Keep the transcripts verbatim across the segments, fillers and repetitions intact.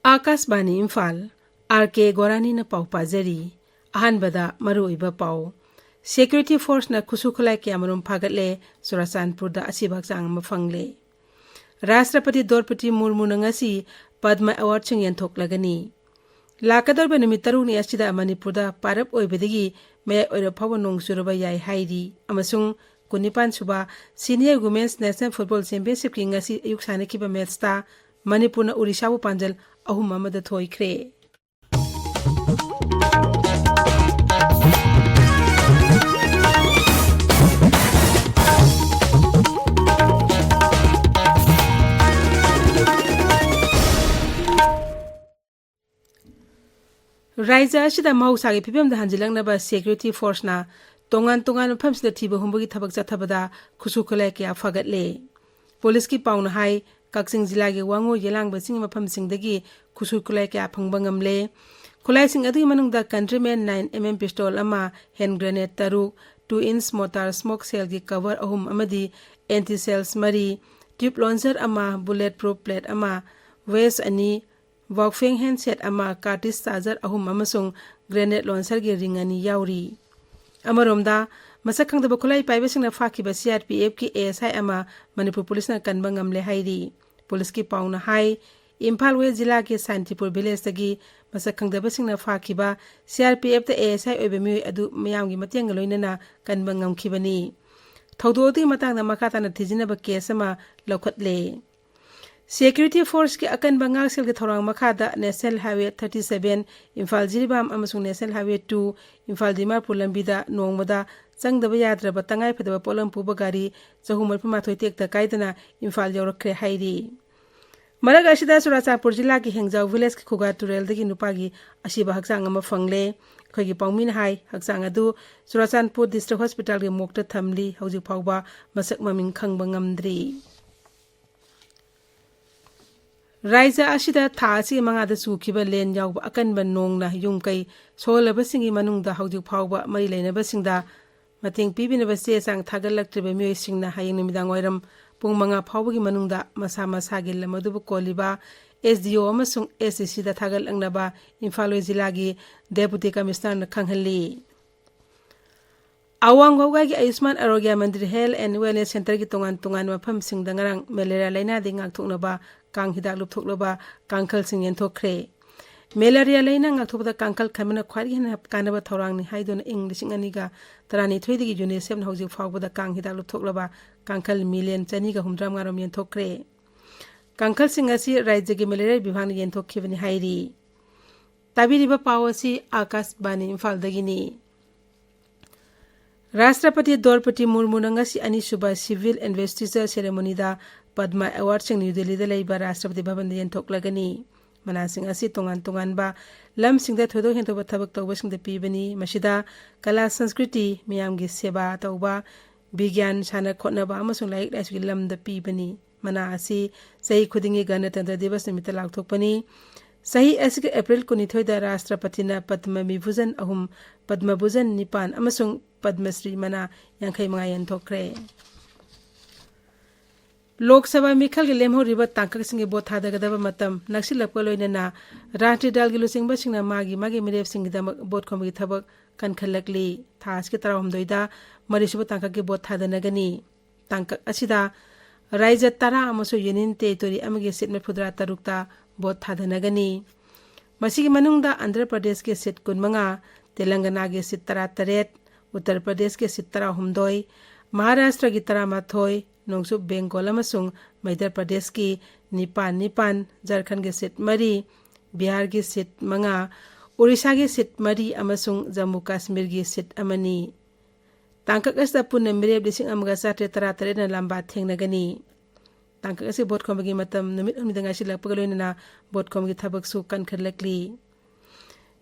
ꯑꯥꯀꯥꯁꯕꯥꯅꯤ Imphal, R ꯀꯦ ꯒꯣꯔꯥꯅꯤꯅ ꯄꯥꯎ ꯄꯥꯖꯔꯤ꯫ ꯑꯍꯥꯟꯕꯗ ꯃꯔꯨꯑꯣꯏꯕ ꯄꯥꯎ꯫ ꯁꯦꯀ꯭ꯌꯨꯔꯤꯇꯤ ꯐꯣꯔꯁꯅ ꯈꯨꯠꯁꯨ ꯈꯨꯠꯂꯥꯏ ꯀꯌꯥꯃꯔꯨꯝ ꯐꯥꯒꯠꯂꯦ, ꯆꯨꯔꯥꯆꯥꯟꯄꯨꯔꯗ ꯑꯁꯤꯕ ꯍꯛꯆꯥꯡ ꯑꯃ ꯐꯪꯂꯦ꯫ ꯔꯥꯁꯇ꯭ꯔꯄꯇꯤ ꯗ꯭ꯔꯧꯄꯗꯤ ꯃꯨꯔꯃꯨꯅ ꯉꯁꯤ ꯄꯗꯃ ꯑꯦꯋꯥꯔꯗꯁꯤꯡ ꯌꯦꯟꯊꯣꯛꯂꯒꯅꯤ꯫ ꯂꯥꯛꯀꯗꯧꯔꯤꯕ ꯅꯨꯃꯤꯠ ꯇꯔꯨꯛꯅꯤ ꯑꯁꯤꯗ ꯃꯅꯤꯄꯨꯔꯗ ꯄꯥꯏꯔꯞ ꯑꯣꯏꯕꯗꯒꯤ ꯃꯌꯥꯏ ꯑꯣꯏꯔꯞ ꯐꯥꯎꯕ ꯅꯣꯡ ꯆꯨꯔꯕ ꯌꯥꯏ ꯍꯥꯏꯔꯤ꯫ ꯑꯃꯁꯨꯡ ꯀꯨꯟꯅꯤꯄꯥꯟ ꯁꯨꯕ ꯁꯤꯅꯤꯌꯔ ꯋꯨꯃꯦꯟꯁ ꯅꯦꯁꯅꯦꯜ ꯐꯨꯠꯕꯣꯜ ꯆꯦꯝꯄꯤꯌꯟꯁꯤꯞꯀꯤ ꯉꯁꯤ ꯑꯌꯨꯛ ꯁꯥꯟꯅꯈꯤꯕ ꯃꯦꯠꯁꯇ ꯃꯅꯤꯄꯨꯔꯅ ꯑꯣꯔꯤꯁꯥꯕꯨ ꯄꯥꯟꯖꯜ ꯑꯍꯨꯝ ꯑꯃꯗ ꯊꯣꯏꯈ꯭ꯔꯦ꯫ ꯔꯥꯏꯖ꯭ꯌ ꯑꯁꯤꯗ ꯃꯍꯧꯁꯥꯒꯤ ꯐꯤꯕꯝꯗ ꯍꯟꯖꯤꯜꯂꯛꯅꯕ ꯁꯦꯀ꯭ꯌꯨꯔꯤꯇꯤ ꯐꯣꯔꯁꯅ ꯇꯣꯉꯥꯟ ꯇꯣꯉꯥꯟꯕ ꯃꯐꯝꯁꯤꯡꯗ ꯊꯤꯕ ꯍꯨꯝꯕꯒꯤ ꯊꯕꯛ ꯆꯠꯊꯕꯗ ꯈꯨꯠꯁꯨ ꯈꯨꯠꯂꯥꯏ ꯀꯌꯥ ꯐꯒꯠꯂꯦ꯫ ꯄꯨꯂꯤꯁꯀꯤ ꯄꯥꯎꯅ ꯍꯥꯏ, ꯀꯛꯆꯤꯡ ꯖꯤꯂꯥꯒꯤ ꯋꯥꯉꯨ ꯌꯦꯂꯥꯡꯕ ꯆꯤꯡꯒꯤ ꯃꯐꯝꯁꯤꯡꯗꯒꯤ ꯈꯨꯠꯁꯨ ꯈꯨꯠꯂꯥꯏ ꯀꯌꯥ ꯐꯪꯕ ꯉꯝꯂꯦ꯫ ꯈꯨꯠꯂꯥꯏꯁꯤꯡ ꯑꯗꯨꯒꯤ ꯃꯅꯨꯡꯗ ꯀꯟꯇ꯭ꯔꯤꯃꯦꯟ ꯅꯥꯏꯟ ꯑꯦꯝ ꯑꯦꯝ ꯄꯤꯁꯇꯣꯜ ꯑꯃ, ꯍꯦꯟ ꯒ꯭ꯔꯦꯅꯦꯗ ꯇꯔꯨꯛ, ꯇꯨ ꯏꯟꯁ ꯃꯣꯇꯥꯔ ꯁ꯭ꯃꯣꯛ ꯁꯦꯜꯒꯤ ꯀꯚꯔ ꯑꯍꯨꯝ ꯑꯃꯗꯤ ꯑꯦꯟꯇꯤ ꯁꯦꯜꯁ ꯃꯔꯤ, ꯇ꯭ꯌꯨꯕ ꯂꯣꯟꯆꯔ ꯑꯃ, ꯕꯨꯂꯦꯠ ꯄ꯭ꯔꯨꯐ ꯄ꯭ꯂꯦꯠ ꯑꯃ, ꯋꯦꯁ ꯑꯅꯤ, ꯕꯥꯎꯐꯦꯡ ꯍꯦꯟꯁꯦꯠ ꯑꯃ, ꯀꯥꯔꯇꯤꯁ ꯆꯥꯔꯖꯔ ꯑꯍꯨꯝ ꯑꯃꯁꯨꯡ ꯒ꯭ꯔꯦꯅꯦꯗ ꯂꯣꯟꯆꯔꯒꯤ ꯔꯤꯡ ꯑꯅꯤ ꯌꯥꯎꯔꯤ꯫ ꯑꯃꯔꯣꯝꯗ, ꯃꯁꯛ ꯈꯪꯗꯕ ꯈꯨꯠꯂꯥꯏ ꯄꯥꯏꯕꯁꯤꯡꯅ ꯐꯥꯈꯤꯕ C R P ꯑꯦꯐꯀꯤ A S ꯑꯥꯏ ꯑꯃ ꯃꯅꯤꯄꯨꯔ ꯄꯨꯂꯤꯁꯅ ꯀꯟꯕ ꯉꯝꯂꯦ ꯍꯥꯏꯔꯤ꯫ ꯄꯨꯂꯤꯁꯀꯤ ꯄꯥꯎꯅ ꯍꯥꯏ, ꯏꯝꯐꯥꯜ ꯋꯦꯁ ꯖꯤꯂꯥꯒꯤ ꯁꯥꯟꯇꯤꯄꯨꯔ ꯚꯤꯂꯦꯖꯇꯒꯤ ꯃꯁꯛ ꯈꯪꯗꯕꯁꯤꯡꯅ ꯐꯥꯈꯤꯕ C R P ꯑꯦꯐꯇ A S ꯑꯥꯏ ꯑꯣꯏꯕ ꯃꯤꯑꯣꯏ ꯑꯗꯨ ꯃꯤꯌꯥꯝꯒꯤ ꯃꯇꯦꯡꯒ ꯂꯣꯏꯅꯅ ꯀꯟꯕ ꯉꯝꯈꯤꯕꯅꯤ꯫ ꯊꯧꯗꯣꯛ ꯑꯗꯨꯒꯤ ꯃꯇꯥꯡꯗ ꯃꯈꯥ ꯇꯥꯅ ꯊꯤꯖꯤꯟꯅꯕ ꯀꯦꯁ ꯑꯃ ꯂꯧꯈꯠꯂꯦ꯫ ꯁꯦꯀ꯭ꯌꯨꯔꯤꯇꯤ ꯐꯣꯔꯁꯀꯤ ꯑꯀꯟꯕ ꯉꯥꯛꯁꯦꯜꯒꯤ ꯊꯧꯔꯥꯡ ꯃꯈꯥꯗ national highway thirty seven, Imphal Jiribam ꯑꯃꯁꯨꯡ national highway two, Imphal Dimapur ꯂꯝꯕꯤꯗ ꯅꯣꯡꯃꯗ ꯆꯪꯗꯕ ꯌꯥꯗ꯭ꯔꯕ ꯇꯉꯥꯏꯐꯗꯕ ꯄꯣꯠꯂꯝ ꯄꯨꯕ ꯒꯥꯔꯤ ꯆꯍꯨꯝ ꯃꯔꯤꯐꯨ ꯃꯥꯊꯣꯏ ꯇꯦꯛꯇ ꯀꯥꯏꯗꯅ ꯏꯝꯐꯥꯜ ꯌꯧꯔꯛꯈ꯭ꯔꯦ ꯍꯥꯏꯔꯤ꯫ ꯃꯔꯛ ꯑꯁꯤꯗ ꯆꯨꯔꯥꯆꯥꯟꯄꯨꯔ ꯖꯤꯂꯥꯒꯤ ꯍꯦꯡꯖꯥꯎ ꯚꯤꯂꯦꯖꯀꯤ ꯈꯨꯒꯥ ꯇꯨꯔꯦꯜꯗꯒꯤ ꯅꯨꯄꯥꯒꯤ ꯑꯁꯤꯕ ꯍꯛꯆꯥꯡ ꯑꯃ ꯐꯪꯂꯦ꯫ ꯑꯩꯈꯣꯏꯒꯤ ꯄꯥꯎꯃꯤꯅ ꯍꯥꯏ, ꯍꯛꯆꯥꯡ ꯑꯗꯨ ꯆꯨꯔꯥꯆꯥꯟꯄꯨꯔ ꯗꯤꯁꯇ꯭ꯔꯤꯛ ꯍꯣꯁꯄꯤꯇꯥꯜꯒꯤ ꯃꯣꯔꯒꯇ ꯊꯝꯂꯤ꯫ ꯍꯧꯖꯤꯛ ꯐꯥꯎꯕ ꯃꯁꯛ ꯃꯃꯤꯡ ꯈꯪꯕ ꯉꯝꯗ꯭ꯔꯤ꯫ ꯔꯥꯏꯖ꯭ꯌ ꯑꯁꯤꯗ ꯊꯥ ꯑꯁꯤꯒꯤ ꯃꯉꯥꯗ ꯆꯨꯈꯤꯕ ꯂꯦꯟ ꯌꯥꯎꯕ ꯑꯀꯟꯕ ꯅꯣꯡꯅ ꯌꯨꯝ ꯀꯩ ꯁꯣꯛꯍꯜꯂꯕꯁꯤꯡꯒꯤ ꯃꯅꯨꯡꯗ ꯍꯧꯖꯤꯛ ꯐꯥꯎꯕ ꯃꯔꯤ ꯂꯩꯅꯕꯁꯤꯡꯗ ꯃꯇꯦꯡ ꯄꯤꯕꯤꯅꯕ ꯆꯦ ꯆꯥꯡ ꯊꯥꯒꯠꯂꯛꯇ꯭ꯔꯤꯕ ꯃꯤꯑꯣꯏꯁꯤꯡꯅ ꯍꯌꯦꯡ ꯅꯨꯃꯤꯗꯥꯡ ꯋꯥꯏꯔꯝ ꯄꯨꯡ ꯃꯉꯥ ꯐꯥꯎꯕꯒꯤ ꯃꯅꯨꯡꯗ ꯃꯁꯥ ꯃꯁꯥꯒꯤ ꯂꯝ ꯑꯗꯨꯕꯨ ꯀꯣꯜꯂꯤꯕ ꯑꯦꯁ ꯗꯤ ꯑꯣ ꯑꯃꯁꯨꯡ ꯑꯦꯁ ꯗꯤ ꯁꯤꯗ ꯊꯥꯒꯠꯂꯛꯅꯕ ꯏꯝꯐꯥꯜ ꯋꯦꯁ ꯖꯤꯂꯥꯒꯤ ꯗꯦꯄꯨꯇꯤ ꯀꯃꯤꯁꯅꯔꯅ ꯈꯪꯍꯜꯂꯤ꯫ ꯑꯋꯥꯡ ꯒꯧꯒꯥꯒꯤ ꯑꯌꯨꯁꯃꯥꯟ ꯑꯥꯔꯣꯒ꯭ꯌ ꯃꯟꯗꯤꯔ ꯍꯦꯜꯊ ꯑꯦꯟ ꯋꯦꯜꯅꯦꯁ ꯁꯦꯟꯇꯔꯒꯤ ꯇꯣꯉꯥꯟ ꯇꯣꯉꯥꯟꯕ ꯃꯐꯝꯁꯤꯡꯗ ꯉꯔꯥꯡ ꯃꯦꯂꯦꯔꯤꯌꯥ ꯂꯥꯏꯅꯥꯗꯒꯤ ꯉꯥꯛꯊꯣꯛꯅꯕ ꯀꯥꯡ ꯍꯤꯗꯥꯛ ꯂꯨꯞꯊꯣꯛꯂꯕ ꯀꯥꯡꯈꯜꯁꯤꯡ ꯌꯦꯟꯊꯣꯛꯈ꯭ꯔꯦ꯫ ꯃꯦꯂꯦꯔꯤꯌꯥ ꯂꯥꯏꯅꯥ ꯉꯥꯛꯊꯣꯛꯄꯗ ꯀꯥꯡꯈꯜ ꯈꯟꯕꯅ ꯈ꯭ꯋꯥꯏꯗꯒꯤ ꯍꯦꯟꯅ ꯀꯥꯟꯅꯕ ꯊꯧꯔꯥꯡꯅꯤ ꯍꯥꯏꯗꯨꯅ ꯏꯪ ꯂꯤꯁꯤꯡ ꯑꯅꯤꯒ ꯇꯔꯥꯅꯤꯊꯣꯏꯗꯒꯤ ꯌꯨꯅꯤꯁꯦꯐꯅ ꯍꯧꯖꯤꯛ ꯐꯥꯎꯕꯗ ꯀꯥꯡ ꯍꯤꯗꯥꯛ ꯂꯨꯞꯊꯣꯛꯂꯕ ꯀꯥꯡꯈꯜ ꯃꯤꯂꯤꯌꯟ ꯆꯅꯤꯒ ꯍꯨꯝꯗ꯭ꯔꯥ ꯃꯉꯥ ꯔꯣꯝ ꯌꯦꯟꯊꯣꯛꯈ꯭ꯔꯦ꯫ ꯀꯥꯡꯈꯜꯁꯤꯡ ꯑꯁꯤ ꯔꯥꯖ꯭ꯌꯒꯤ ꯃꯦꯂꯦꯔꯤꯌꯥ ꯕꯤꯚꯥꯒꯅ ꯌꯦꯟꯊꯣꯛꯈꯤꯕꯅꯤ ꯍꯥꯏꯔꯤ꯫ ꯇꯥꯕꯤꯔꯤꯕ ꯄꯥꯎ ꯑꯁꯤ ꯑꯥꯀꯥꯁꯕꯥꯅꯤ ꯏꯝꯐꯥꯜꯗꯒꯤꯅꯤ꯫ ꯔꯥꯁꯇ꯭ꯔꯄꯇꯤ ꯗ꯭ꯔꯧꯄꯗꯤ ꯃꯨꯔꯃꯨꯅ ꯉꯁꯤ ꯑꯅꯤꯁꯨꯕ ꯁꯤꯚꯤꯜ ꯏꯟꯚꯦꯁꯇꯤꯆꯔ ꯁꯦꯔꯦꯃꯣꯅꯤꯗ ꯄꯗꯃ ꯑꯦꯋꯥꯔꯗꯁꯤꯡ ꯅ꯭ꯌꯨ ꯗꯦꯜꯂꯤꯗ ꯂꯩꯕ ꯔꯥꯁꯇ꯭ꯔꯄꯇꯤ ꯚꯕꯟꯗ ꯌꯦꯟꯊꯣꯛꯂꯒꯅꯤ꯫ ꯃꯅꯥꯁꯤꯡ ꯑꯁꯤ ꯇꯣꯉꯥꯟ ꯇꯣꯉꯥꯟꯕ ꯂꯝꯁꯤꯡꯗ ꯊꯣꯏꯗꯣꯛ ꯍꯦꯟꯗꯣꯛꯄ ꯊꯕꯛ ꯇꯧꯕꯁꯤꯡꯗ ꯄꯤꯕꯅꯤ꯫ ꯃꯁꯤꯗ ꯀꯂꯥ, ꯁꯪꯁꯀ꯭ꯔꯤꯇꯤ, ꯃꯤꯌꯥꯝꯒꯤ ꯁꯦꯕꯥ ꯇꯧꯕ, ꯕꯤꯒ꯭ꯌꯥꯟ, ꯁꯥꯟꯅ ꯈꯣꯠꯅꯕ ꯑꯃꯁꯨꯡ ꯂꯥꯏꯔꯤꯛ ꯂꯥꯏꯁꯨꯒꯤ ꯂꯝꯗ ꯄꯤꯕꯅꯤ꯫ ꯃꯅꯥ ꯑꯁꯤ ꯆꯍꯤ ꯈꯨꯗꯤꯡꯒꯤ ꯒꯅꯇꯟꯇ꯭ꯔ ꯗꯤꯕꯁ ꯅꯨꯃꯤꯠꯇ ꯂꯥꯎꯊꯣꯛꯄꯅꯤ꯫ ꯆꯍꯤ ꯑꯁꯤꯒꯤ ꯑꯦꯄ꯭ꯔꯤꯜ ꯀꯨꯟꯅꯤꯊꯣꯏꯗ ꯔꯥꯁꯇ꯭ꯔꯄꯇꯤꯅ ꯄꯗꯃ ꯚꯤꯚꯨꯖꯟ ꯑꯍꯨꯝ, ꯄꯗꯃ ꯚꯨꯖꯟ ꯅꯤꯄꯥꯟ ꯑꯃꯁꯨꯡ ꯄꯗꯃ ꯁ꯭ꯔꯤ ꯃꯅꯥ ꯌꯥꯡꯈꯩ ꯃꯉꯥ ꯌꯦꯟꯊꯣꯛꯈ꯭ꯔꯦ꯫ ꯂꯣꯛ ꯁꯚꯥ ꯃꯤꯈꯜꯒꯤ ꯂꯦꯝꯍꯧꯔꯤꯕ ꯇꯥꯡꯀꯛꯁꯤꯡꯒꯤ ꯚꯣꯠ ꯊꯥꯗꯒꯗꯕ ꯃꯇꯝ ꯅꯛꯁꯤꯜꯂꯛꯄ ꯂꯣꯏꯅꯅ ꯔꯥꯖꯅꯤꯇꯤ ꯗꯜꯒꯤ ꯂꯨꯆꯤꯡꯕꯁꯤꯡꯅ ꯃꯥꯒꯤ ꯃꯥꯒꯤ ꯃꯤꯔꯦꯞꯁꯤꯡꯒꯤꯗꯃꯛ ꯚꯣꯠ ꯈꯣꯝꯕꯒꯤ ꯊꯕꯛ ꯀꯟꯈꯠꯂꯛꯂꯤ꯫ ꯊꯥ ꯑꯁꯤꯒꯤ ꯇꯔꯥꯍꯨꯝꯗꯣꯏꯗ ꯃꯔꯤꯁꯨꯕ ꯇꯥꯡꯀꯛꯀꯤ ꯚꯣꯠ ꯊꯥꯗꯅꯒꯅꯤ꯫ ꯇꯥꯡꯀꯛ ꯑꯁꯤꯗ ꯔꯥꯏꯖ꯭ꯌ ꯇꯔꯥ ꯑꯃꯁꯨꯡ ꯌꯨꯅꯤꯌꯟ ꯇꯦꯔꯤꯇꯣꯔꯤ ꯑꯃꯒꯤ ꯁꯤꯠ ꯃꯔꯤꯐꯨꯇꯔꯥ ꯇꯔꯨꯛꯇ ꯚꯣꯠ ꯊꯥꯗꯅꯒꯅꯤ꯫ ꯃꯁꯤꯒꯤ ꯃꯅꯨꯡꯗ ꯑꯟꯙ꯭ꯔ ꯄ꯭ꯔꯗꯦꯁꯀꯤ ꯁꯤꯠ ꯀꯨꯟꯃꯉꯥ, ꯇꯦꯂꯪꯒꯅꯥꯒꯤ ꯁꯤꯠ ꯇꯔꯥꯇꯔꯦꯠ, ꯎꯠꯇꯔ ꯄ꯭ꯔꯗꯦꯁꯀꯤ ꯁꯤꯠ ꯇꯔꯥꯍꯨꯝꯗꯣꯏ, ꯃꯍꯥꯔꯥꯁꯇ꯭ꯔꯒꯤ ꯇꯔꯥꯃꯥꯊꯣꯏ, ꯅꯣꯡꯆꯨꯞ ꯕꯦꯡꯒꯣꯜ ꯑꯃꯁꯨꯡ ꯃꯩꯙ꯭ꯌ ꯄ꯭ꯔꯗꯦꯁꯀꯤ ꯅꯤꯄꯥꯟ ꯅꯤꯄꯥꯟ, ꯖꯔꯈꯟꯒꯤ ꯁꯤꯠ ꯃꯔꯤ, ꯕꯤꯍꯥꯔꯒꯤ ꯁꯤꯠ ꯃꯉꯥ, ꯑꯣꯔꯤꯁꯥꯒꯤ ꯁꯤꯠ ꯃꯔꯤ ꯑꯃꯁꯨꯡ ꯖꯝꯃꯨ ꯀꯥꯁꯃꯤꯔꯒꯤ ꯁꯤꯠ ꯑꯃꯅꯤ꯫ ꯇꯥꯡꯀꯛ ꯑꯁꯤꯗ ꯄꯨꯟꯅ ꯃꯤꯔꯦꯞ ꯂꯤꯁꯤꯡ ꯑꯃꯒ ꯆꯥꯇ꯭ꯔꯦꯠ ꯇꯔꯥꯇꯔꯦꯠꯅ ꯂꯝꯕꯥ ꯊꯦꯡꯅꯒꯅꯤ꯫ ꯇꯥꯡꯀꯛ ꯑꯁꯤ ꯚꯣꯠ ꯈꯣꯝꯕꯒꯤ ꯃꯇꯝ ꯅꯨꯃꯤꯠ ꯍꯨꯝꯅꯤꯗ ꯉꯥꯏꯁꯤꯜꯂꯛꯄꯒ ꯂꯣꯏꯅꯅ ꯚꯣꯠ ꯈꯣꯝꯕꯒꯤ ꯊꯕꯛꯁꯨ ꯀꯟꯈꯠꯂꯛꯂꯤ꯫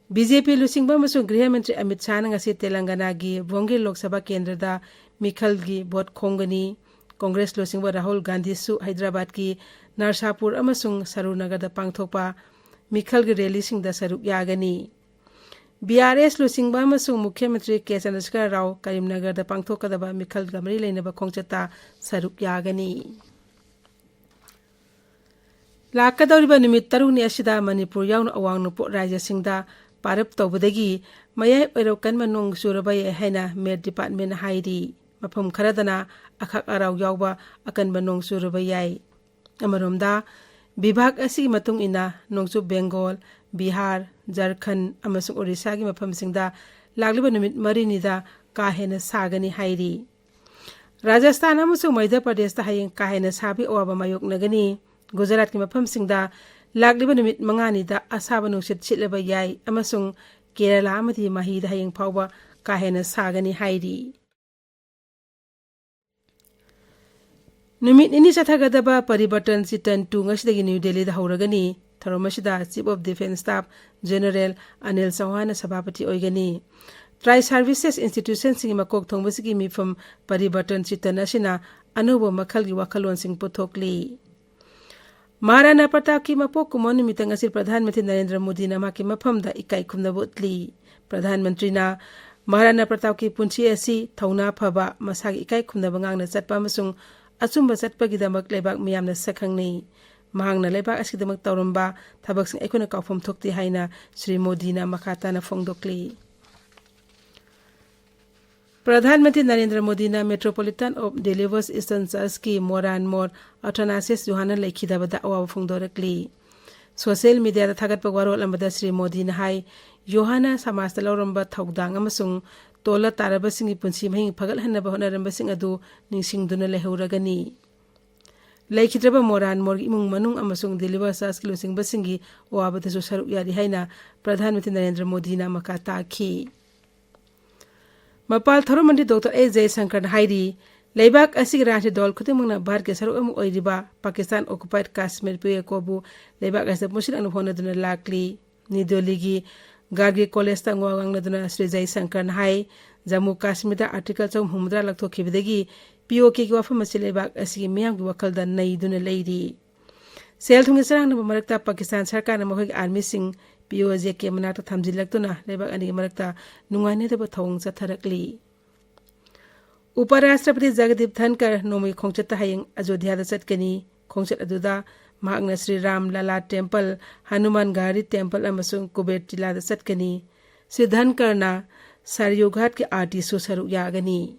ꯕꯤ ꯖꯦ ꯄꯤ ꯂꯨꯆꯤꯡꯕ ꯑꯃꯁꯨꯡ ꯒ꯭ꯔꯤꯍ ꯃꯟꯇ꯭ꯔꯤ ꯑꯃꯤꯠ ꯁꯥꯍꯅ ꯉꯁꯤ ꯇꯦꯂꯪꯒꯅꯥꯒꯤ ꯚꯣꯡꯒꯤꯔ ꯂꯣꯛ ꯁꯚꯥ ꯀꯦꯟꯗ꯭ꯔꯗ ꯃꯤꯈꯜꯒꯤ ꯚꯣꯠ ꯈꯣꯝꯒꯅꯤ꯫ ꯀꯣꯡꯒ꯭ꯔꯦꯁ ꯂꯨꯆꯤꯡꯕ ꯔꯥꯍꯨꯜ ꯒꯥꯟꯙꯤꯁꯨ ꯍꯩꯗ꯭ꯔꯕꯥꯗꯀꯤ ꯅꯔꯁꯥꯄꯨꯔ ꯑꯃꯁꯨꯡ ꯁꯔꯨꯅꯒꯔꯗ ꯄꯥꯡꯊꯣꯛꯄ ꯃꯤꯈꯜꯒꯤ ꯔꯦꯂꯤꯁꯤꯡꯗ ꯁꯔꯨꯛ ꯌꯥꯒꯅꯤ꯫ ꯕꯤ ꯑꯥꯔ ꯑꯦꯁ ꯂꯨꯆꯤꯡꯕ ꯑꯃꯁꯨꯡ ꯃꯨꯈ꯭ꯌ ꯃꯟꯇ꯭ꯔꯤ ꯀꯦ ꯆꯟꯗ꯭ꯔꯁꯦꯈꯔ ꯔꯥꯎ ꯀꯔꯤꯝꯅꯒꯔꯗ ꯄꯥꯡꯊꯣꯛꯀꯗꯕ ꯃꯤꯈꯜꯒ ꯃꯔꯤ ꯂꯩꯅꯕ ꯈꯣꯡꯆꯠꯇ ꯁꯔꯨꯛ ꯌꯥꯒꯅꯤ꯫ ꯂꯥꯛꯀꯗꯧꯔꯤꯕ ꯅꯨꯃꯤꯠ ꯇꯔꯨꯛꯅꯤ ꯑꯁꯤꯗ ꯃꯅꯤꯄꯨꯔ ꯌꯥꯎꯅ ꯑꯋꯥꯡ ꯅꯣꯡꯄꯣꯛ ꯔꯥꯖ꯭ꯌꯁꯤꯡꯗ ꯄꯥꯔꯞ ꯇꯧꯕꯗꯒꯤ ꯃꯌꯥꯏ ꯑꯣꯏꯔꯞ ꯀꯟꯕ ꯅꯣꯡ ꯆꯨꯔꯕ ꯌꯥꯏ ꯍꯥꯏꯅ ꯃꯦꯠ ꯗꯤꯄꯥꯔꯠꯃꯦꯟꯅ ꯍꯥꯏꯔꯤ꯫ ꯃꯐꯝ ꯈꯔꯗꯅ ꯑꯈꯛ ꯑꯔꯥꯎ ꯌꯥꯎꯕ ꯑꯀꯟꯕ ꯅꯣꯡ ꯆꯨꯔꯕ ꯌꯥꯏ꯫ ꯑꯃꯔꯣꯝꯗ, ꯕꯤꯚꯥꯒ ꯑꯁꯤꯒꯤ ꯃꯇꯨꯡ ꯏꯟꯅ ꯅꯣꯡꯆꯨꯞ ꯕꯦꯡꯒꯣꯜ, ꯕꯤꯍꯥꯔ, ꯖꯔꯈꯟ ꯑꯃꯁꯨꯡ ꯑꯣꯔꯤꯁꯥꯒꯤ ꯃꯐꯝꯁꯤꯡꯗ ꯂꯥꯛꯂꯤꯕ ꯅꯨꯃꯤꯠ ꯃꯔꯤꯅꯤꯗ ꯀꯥ ꯍꯦꯟꯅ ꯁꯥꯒꯅꯤ ꯍꯥꯏꯔꯤ꯫ ꯔꯥꯖꯁꯊꯥꯟ ꯑꯃꯁꯨꯡ ꯃꯙ꯭ꯌ ꯄ꯭ꯔꯗꯦꯁꯇ ꯍꯌꯦꯡ ꯀꯥ ꯍꯦꯟꯅ ꯁꯥꯕꯒꯤ ꯑꯋꯥꯕ ꯃꯥꯌꯣꯛꯅꯒꯅꯤ꯫ ꯒꯨꯖꯔꯥꯠꯀꯤ ꯃꯐꯝꯁꯤꯡꯗ ꯂꯥꯛꯂꯤꯕ ꯅꯨꯃꯤꯠ ꯃꯉꯥꯅꯤꯗ ꯑꯁꯥꯕ ꯅꯨꯡꯁꯤꯠ ꯁꯤꯠꯂꯕ ꯌꯥꯏ ꯑꯃꯁꯨꯡ ꯀꯦꯔꯂꯥ ꯑꯃꯗꯤ ꯃꯍꯤꯗ ꯍꯌꯦꯡ ꯐꯥꯎꯕ ꯀꯥ ꯍꯦꯟꯅ ꯁꯥꯒꯅꯤ ꯍꯥꯏꯔꯤ꯫ ꯅꯨꯃꯤꯠ ꯅꯤꯅꯤ ꯆꯠꯊꯒꯗꯕ ꯄꯔꯤꯕꯔꯇꯟ ꯆꯤꯇꯟ ꯇꯨ ꯉꯁꯤꯗꯒꯤ ꯅ꯭ꯌꯨ ꯗꯦꯜꯂꯤꯗ ꯍꯧꯔꯒꯅꯤ꯫ ꯊꯧꯔꯝ ꯑꯁꯤꯗ Chief of Defence Staff General Anil ꯆꯧꯍꯥꯟꯅ ꯁꯚꯥꯄꯇꯤ ꯑꯣꯏꯒꯅꯤ꯫ ꯇ꯭ꯔꯥꯏ ꯁꯥꯔꯚꯤꯁꯦꯁ ꯏꯟꯁꯇꯤꯇ꯭ꯌꯨꯁꯟꯁꯤꯡꯒꯤ ꯃꯀꯣꯛ ꯊꯣꯡꯕꯁꯤꯒꯤ ꯃꯤꯐꯝ ꯄꯔꯤꯕꯔꯇꯟ ꯆꯤꯇꯟ ꯑꯁꯤꯅ ꯑꯅꯧꯕ ꯃꯈꯜꯒꯤ ꯋꯥꯈꯜꯂꯣꯟꯁꯤꯡ ꯄꯨꯊꯣꯛꯂꯤ꯫ ꯃꯍꯥꯔꯥꯅꯥ ꯄ꯭ꯔꯇꯥꯞꯀꯤ ꯃꯄꯣꯛ ꯀꯨꯝꯑꯣꯟ ꯅꯨꯃꯤꯠꯇ ꯉꯁꯤ ꯄ꯭ꯔꯙꯥꯟ ꯃꯟꯇ꯭ꯔꯤ ꯅꯔꯦꯟꯗ꯭ꯔ ꯃꯣꯗꯤꯅ ꯃꯍꯥꯛꯀꯤ ꯃꯐꯝꯗ ꯏꯀꯥꯏ ꯈꯨꯝꯅꯕ ꯎꯠꯂꯤ꯫ ꯄ꯭ꯔꯙꯥꯟ ꯃꯟꯇ꯭ꯔꯤꯅ ꯃꯍꯥꯔꯥꯅꯥ ꯄ꯭ꯔꯇꯥꯞꯀꯤ ꯄꯨꯟꯁꯤ ꯑꯁꯤ ꯊꯧꯅꯥ ꯐꯕ, ꯃꯁꯥꯒꯤ ꯏꯀꯥꯏ ꯈꯨꯝꯅꯕ ꯉꯥꯡꯅ ꯆꯠꯄ ꯑꯃꯁꯨꯡ ꯑꯆꯨꯝꯕ ꯆꯠꯄꯒꯤꯗꯃꯛ ꯂꯩꯕꯥꯛ ꯃꯤꯌꯥꯝꯅ ꯁꯛꯈꯪꯅꯩ꯫ ꯃꯍꯥꯛꯅ ꯂꯩꯕꯥꯛ ꯑꯁꯤꯒꯤꯗꯃꯛ ꯇꯧꯔꯝꯕ ꯊꯕꯛꯁꯤꯡ ꯑꯩꯈꯣꯏꯅ ꯀꯥꯎꯐꯝ ꯊꯣꯛꯇꯦ ꯍꯥꯏꯅ ꯁ꯭ꯔꯤ ꯃꯣꯗꯤꯅ ꯃꯈꯥ ꯇꯥꯅ ꯐꯣꯡꯗꯣꯛꯂꯤ꯫ ꯄ꯭ꯔꯙꯥꯟ ꯃꯟꯇ꯭ꯔꯤ ꯅꯔꯦꯟꯗ꯭ꯔ ꯃꯣꯗꯤꯅ Metropolitan of Delhi West Eastern Churchꯀꯤ ꯃꯣꯔꯥꯟ ꯃꯣꯔ ꯑꯊꯅꯥꯁꯤꯌꯁ ꯌꯣꯍꯥꯟꯅ ꯂꯩꯈꯤꯗꯕꯗ ꯑꯋꯥꯕ ꯐꯣꯡꯗꯣꯔꯛꯂꯤ꯫ ꯁꯣꯁꯤꯌꯦꯜ ꯃꯤꯗꯤꯌꯥꯗ ꯊꯥꯒꯠꯄ ꯋꯥꯔꯣꯜ ꯑꯃꯗ ꯁ꯭ꯔꯤ ꯃꯣꯗꯤꯅ ꯍꯥꯏ, ꯌꯣꯍꯥꯟꯅ ꯁꯃꯥꯖꯇ ꯂꯧꯔꯝꯕ ꯊꯧꯗꯥꯡ ꯑꯃꯁꯨꯡ ꯇꯣꯜꯂ ꯇꯥꯔꯕꯁꯤꯡꯒꯤ ꯄꯨꯟꯁꯤ ꯃꯍꯤꯡ ꯐꯒꯠꯍꯟꯅꯕ ꯍꯣꯠꯅꯔꯝꯕꯁꯤꯡ ꯑꯗꯨ ꯅꯤꯡꯁꯤꯡꯗꯨꯅ ꯂꯩꯍꯧꯔꯒꯅꯤ꯫ ꯂꯩꯈꯤꯗ꯭ꯔꯕ ꯃꯣꯔꯥꯟ ꯃꯣꯔꯒꯤ ꯏꯃꯨꯡ ꯃꯅꯨꯡ ꯑꯃꯁꯨꯡ ꯗꯤꯂꯤꯚꯔ ꯆꯔꯆꯀꯤ ꯂꯨꯆꯤꯡꯕꯁꯤꯡꯒꯤ ꯑꯋꯥꯕꯗꯁꯨ ꯁꯔꯨꯛ ꯌꯥꯔꯤ ꯍꯥꯏꯅ ꯄ꯭ꯔꯙꯥꯟ ꯃꯟꯇ꯭ꯔꯤ ꯅꯔꯦꯟꯗ꯭ꯔ ꯃꯣꯗꯤꯅ ꯃꯈꯥ ꯇꯥꯈꯤ꯫ ꯃꯄꯥꯜ ꯊꯧꯔꯝ ꯃꯟꯇ꯭ꯔꯤ ꯗꯣꯛꯇꯔ ꯑꯦꯁ ꯖꯌꯁꯪꯀꯔꯅ ꯍꯥꯏꯔꯤ, ꯂꯩꯕꯥꯛ ꯑꯁꯤꯒꯤ ꯔꯥꯖꯅꯤꯇꯤ ꯗꯜ ꯈꯨꯗꯤꯡꯃꯛꯅ ꯚꯥꯔꯠꯀꯤ ꯁꯔꯨꯛ ꯑꯃ ꯑꯣꯏꯔꯤꯕ ꯄꯥꯀꯤꯁꯇꯥꯟ occupied Kashmir ꯄꯤꯌꯣꯀꯣꯕꯨ ꯂꯩꯕꯥꯛ ꯑꯁꯤꯗ ꯄꯨꯟꯁꯤꯜꯂꯛꯅꯕ ꯍꯣꯠꯅꯗꯨꯅ ꯂꯥꯛꯂꯤ꯫ ꯅ꯭ꯌꯨ ꯗꯦꯜꯂꯤꯒꯤ ꯒꯥꯔꯒꯤ ꯀꯣꯂꯦꯖꯇ ꯋꯥ ꯉꯥꯡꯅꯗꯨꯅ ꯁ꯭ꯔꯤ ꯖꯌꯁꯪꯀꯔꯅ ꯍꯥꯏ, ꯖꯝꯃꯨ ꯀꯥꯁꯃꯤꯔꯗ Article ꯆꯍꯨꯝ ꯍꯨꯝꯐꯨꯇꯔꯥ ꯂꯧꯊꯣꯛꯈꯤꯕꯗꯒꯤ ꯄꯤꯌꯣꯀꯦꯒꯤ ꯋꯥꯐꯝ ꯑꯁꯤ ꯂꯩꯕꯥꯛ ꯑꯁꯤꯒꯤ ꯃꯤꯌꯥꯝꯒꯤ ꯋꯥꯈꯜꯗ ꯅꯩꯗꯨꯅ ꯂꯩꯔꯤ꯫ ꯁꯦꯜ ꯊꯨꯝꯒꯤ ꯆꯔꯥꯡꯅꯕ ꯃꯔꯛꯇ ꯄꯥꯀꯤꯁꯇꯥꯟ ꯁꯔꯀꯥꯔꯅ ꯃꯈꯣꯏꯒꯤ ꯑꯥꯔꯃꯤꯁꯤꯡ ꯄꯤꯌꯣꯖꯦꯀꯦ ꯃꯅꯥꯛꯇ ꯊꯝꯖꯤꯜꯂꯛꯇꯨꯅ ꯂꯩꯕꯥꯛ ꯑꯅꯤꯒꯤ ꯃꯔꯛꯇ ꯅꯨꯡꯉꯥꯏꯅꯗꯕ ꯊꯧꯑꯣꯡ ꯆꯠꯊꯔꯛꯂꯤ꯫ ꯎꯄ ꯔꯥꯁꯇ꯭ꯔꯄꯇꯤ ꯖꯒꯗꯤꯞ ꯙꯟꯀꯔ ꯅꯣꯡꯃꯒꯤ ꯈꯣꯡꯆꯠꯇ ꯍꯌꯦꯡ ꯑꯖꯣꯙ꯭ꯌꯥꯗ ꯆꯠꯀꯅꯤ꯫ ꯈꯣꯡꯆꯠ ꯑꯗꯨꯗ ꯃꯍꯥꯛꯅ ꯁ꯭ꯔꯤ ꯔꯥꯝ ꯂꯂꯥ ꯇꯦꯝꯄꯜ, ꯍꯅꯨꯃꯥꯟ ꯒꯥꯔꯤ ꯇꯦꯝꯄꯜ ꯑꯃꯁꯨꯡ ꯀꯨꯕꯦꯔ ꯇꯤꯂꯥꯗ ꯆꯠꯀꯅꯤ꯫ ꯁ꯭ꯔꯤ ꯙꯟꯀꯔꯅ ꯁꯔꯌꯨ ꯘꯥꯠꯀꯤ ꯑꯥꯔꯇꯤꯁꯨ ꯁꯔꯨꯛ ꯌꯥꯒꯅꯤ꯫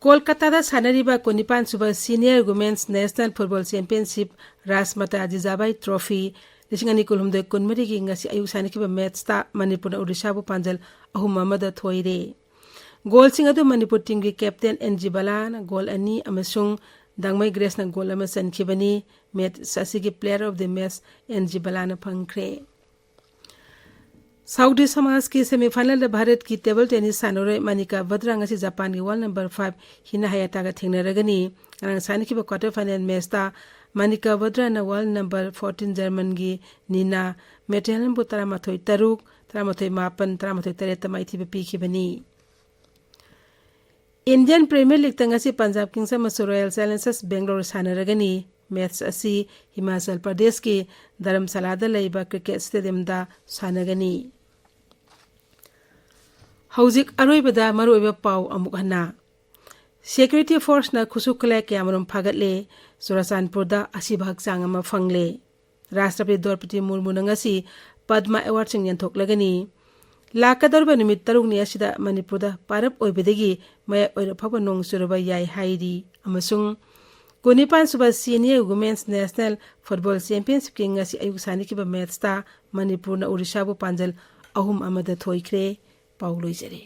ꯀꯣꯜꯀꯇꯥꯗ ꯁꯥꯟꯅꯔꯤꯕ ꯀꯨꯟꯅꯤꯄꯥꯟ ꯁꯨꯕ senior women's national football championship Rajmata Jijabai trophy ꯂꯤꯁꯤꯡ ꯑꯅꯤ ꯀꯨꯟꯍꯨꯝꯗꯣꯏ ꯀꯨꯟꯃꯔꯤꯒꯤ ꯉꯁꯤ ꯑꯌꯨꯛ ꯁꯥꯟꯅꯈꯤꯕ ꯃꯦꯠꯁꯇ ꯃꯅꯤꯄꯨꯔꯅ ꯑꯣꯗꯤꯁꯥꯕꯨ ꯄꯥꯟꯖꯜ ꯑꯍꯨꯝ ꯑꯃꯗ ꯊꯣꯏꯔꯦ꯫ ꯒꯣꯜꯁꯤꯡ ꯑꯗꯨ ꯃꯅꯤꯄꯨꯔ ꯇꯤꯝꯒꯤ ꯀꯦꯞꯇꯦꯟ ꯑꯦꯟ ꯖꯤ ꯕꯂꯥꯅ ꯒꯣꯜ ꯑꯅꯤ ꯑꯃꯁꯨꯡ ꯗꯥꯡꯃꯩ ꯒ꯭ꯔꯦꯁꯅ ꯒꯣꯜ ꯑꯃ ꯆꯟꯈꯤꯕꯅꯤ꯫ ꯃꯦꯠꯁ ꯑꯁꯤꯒꯤ Player of the Match N G ꯕꯂꯥꯅ ꯐꯪꯈ꯭ꯔꯦ꯫ ꯁꯥꯎꯗꯤ ꯁꯃꯥꯖꯀꯤ ꯁꯦꯃꯤꯐꯥꯏꯅꯦꯜꯗ ꯚꯥꯔꯠꯀꯤ ꯇꯦꯕꯜ ꯇꯦꯅꯤꯁ ꯁꯥꯟꯅꯔꯣꯏ ꯃꯅꯤꯀꯥ ꯕꯇ꯭ꯔꯥ ꯉꯁꯤ ꯖꯄꯥꯟꯒꯤ ꯋꯥꯔꯜ ꯅꯝꯕꯔ ꯐꯥꯏꯚ ꯍꯤꯅꯥ ꯍꯌꯥꯇꯥꯒ ꯊꯦꯡꯅꯔꯒꯅꯤ꯫ ꯉꯔꯥꯡ ꯁꯥꯟꯅꯈꯤꯕ ꯀ꯭ꯋꯥꯇꯔ ꯐꯥꯏꯅꯦꯜ ꯃꯦꯠꯁꯇ ꯃꯅꯤꯀꯥ ꯕꯇ꯭ꯔꯥꯅ ꯋꯥꯔꯜ ꯅꯝꯕꯔ ꯐꯣꯔꯇꯤꯟ ꯖꯔꯃꯟꯒꯤ ꯅꯤꯅꯥ ꯃꯦꯇꯦꯂꯟꯕꯨ ꯇꯔꯥꯃꯥꯊꯣꯏ ꯇꯔꯨꯛ, ꯇꯔꯥꯃꯥꯊꯣꯏ ꯃꯥꯄꯟ, ꯇꯔꯥꯃꯥꯊꯣꯏ ꯇꯔꯦꯠꯇ ꯃꯥꯏꯊꯤꯕ ꯄꯤꯈꯤꯕꯅꯤ꯫ ꯏꯟꯗꯤꯌꯟ ꯄ꯭ꯔꯤꯃꯤꯌꯔ ꯂꯤꯒꯇ ꯉꯁꯤ ꯄꯟꯖꯥꯕ ꯀꯤꯡꯁ ꯑꯃꯁꯨꯡ ꯔꯣꯌꯦꯜ ꯆꯦꯂꯦꯟꯖꯔꯁ ꯕꯦꯡꯒꯂꯣꯔ ꯁꯥꯟꯅꯔꯒꯅꯤ꯫ ꯃꯦꯠꯁ ꯑꯁꯤ ꯍꯤꯃꯥꯆꯜ ꯄ꯭ꯔꯗꯦꯁꯀꯤ ꯙꯔꯝꯁꯥꯂꯥꯗ ꯂꯩꯕ ꯀ꯭ꯔꯤꯀꯦꯠ ꯁ꯭ꯇꯦꯗꯤꯌꯝꯗ ꯁꯥꯟꯅꯒꯅꯤ꯫ ꯍꯧꯖꯤꯛ ꯑꯔꯣꯏꯕꯗ ꯃꯔꯨꯑꯣꯏꯕ ꯄꯥꯎ ꯑꯃꯨꯛ ꯍꯟꯅ꯫ ꯁꯦꯀ꯭ꯌꯨꯔꯤꯇꯤ ꯐꯣꯔꯁꯅ ꯈꯨꯠꯁꯨ ꯈꯨꯠꯂꯥꯏ ꯀꯌꯥꯃꯔꯨꯝ ꯐꯥꯒꯠꯂꯦ꯫ ꯆꯨꯔꯥꯆꯥꯟꯄꯨꯔꯗ ꯑꯁꯤꯕ ꯍꯛꯆꯥꯡ ꯑꯃ ꯐꯪꯂꯦ꯫ ꯔꯥꯁꯇ꯭ꯔꯄꯇꯤ ꯗ꯭ꯔꯧꯄꯗꯤ ꯃꯨꯔꯃꯨꯅ ꯉꯁꯤ ꯄꯗꯃ ꯑꯦꯋꯥꯔꯗꯁꯤꯡ ꯌꯦꯟꯊꯣꯛꯂꯒꯅꯤ꯫ ꯂꯥꯛꯀꯗꯧꯔꯤꯕ ꯅꯨꯃꯤꯠ ꯇꯔꯨꯛꯅꯤ ꯑꯁꯤꯗ ꯃꯅꯤꯄꯨꯔꯗ ꯄꯥꯔꯞ ꯑꯣꯏꯕꯗꯒꯤ ꯃꯌꯥꯏ ꯑꯣꯏꯔꯞ ꯐꯥꯎꯕ ꯅꯣꯡ ꯆꯨꯔꯕ ꯌꯥꯏ ꯍꯥꯏꯔꯤ꯫ ꯑꯃꯁꯨꯡ ꯀꯨꯟꯅꯤꯄꯥꯟ ꯁꯨꯕ ꯁꯤꯅꯤꯌꯔ ꯋꯨꯃꯦꯟꯁ ꯅꯦꯁꯅꯦꯜ ꯐꯨꯠꯕꯣꯜ ꯆꯦꯝꯄꯤꯌꯟꯁꯤꯞꯀꯤ ꯉꯁꯤ ꯑꯌꯨꯛ ꯁꯥꯟꯅꯈꯤꯕ ꯃꯦꯠꯁꯇ ꯃꯅꯤꯄꯨꯔꯅ ꯑꯣꯔꯤꯁꯥꯕꯨ ꯄꯥꯟꯖꯜ ꯑꯍꯨꯝ ꯑꯃꯗ ꯊꯣꯏꯈ꯭ꯔꯦ꯫ ꯄꯥꯎ ꯂꯣꯏꯖꯔꯦ꯫